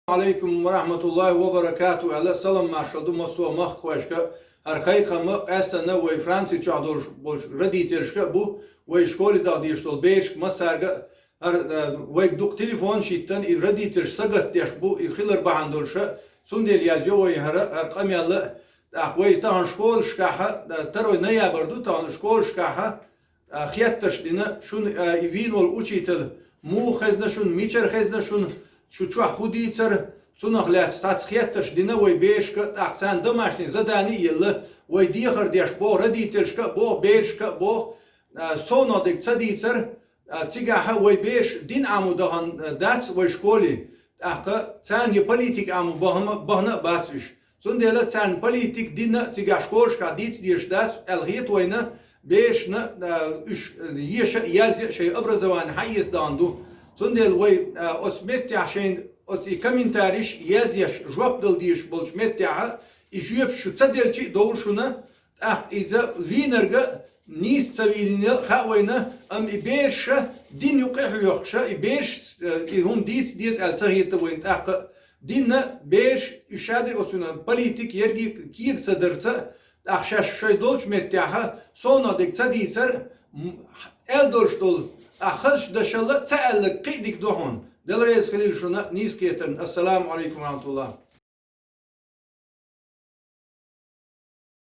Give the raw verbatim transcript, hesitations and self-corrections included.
Алейкум ва рахматуллахи ва баракату, аьлла, салам маршал ду массо а махкахошка. ХӀара кхайкхам къаьстина вай Франци чохь долуш болчу родителашка а бу, вай школе даха дезаш долу берашка массаьрга а. ХӀара, э, вайга дукха телефонаш йиттина, и родителаш сагатдеш бу, и хилар бахьана долуша, цундела язйо вай хӀара, хӀара къамелла. ТӀаккха вай тахана школашкахьа, э, второй ноябрь ду тахана школашкахьа, а, хеттарш дина, шуна, а, и вийна волу учитель муха хезна шуна, мичара хезна шуна, шу чохь хӀун дийцара, цунах лаьцна цхьацца хеттарш дина вай берашка, тӀаккха царна домашний задание а елла, вай дехар деш боху родителашка а, боху берашка а, боху, а, совнахдерг ца дийцара, а, цигахьа вай бераш дин Ӏамо дахана, а, дац вай школе, тӀаккха царна я политика Ӏамо бахана, бахана а бац уьш. Цундела царна политика дина а цигахь школашкахь дийца дезаш дац аьлла хета вайна, берашна, а, уьш еша а, язъя а шайн образование хьаэца дахана ду. Цундела вай, а, оцу меттехь шайна оцу и комментариш язъеш, жоп дала дезаш болчу меттехьа, и жоьпаш шу ца делчи а довла шуна, тӀаккха иза вийнарга а, нийса ца вийнарга а хаьа вайна, амма и бераша дин юкъа хьоьхуша, и бераш, э, и хӀума дийца деза аьлла ца хета вайна тӀаккха а. Динна бераш, уьш шадерг оцунан политик ерриге кега ца дарца, тӀаккха шаьш шайн долчу меттехьа совнахдерг ца дийцар, м, аьлла долуш долу, тӀаккха хазачу дашалла ца аьлларг кхин а дика ду хьуна. Дала реза хилийла шуна нийса кхетарна. Ассаламу алейкум ва рахматуллах.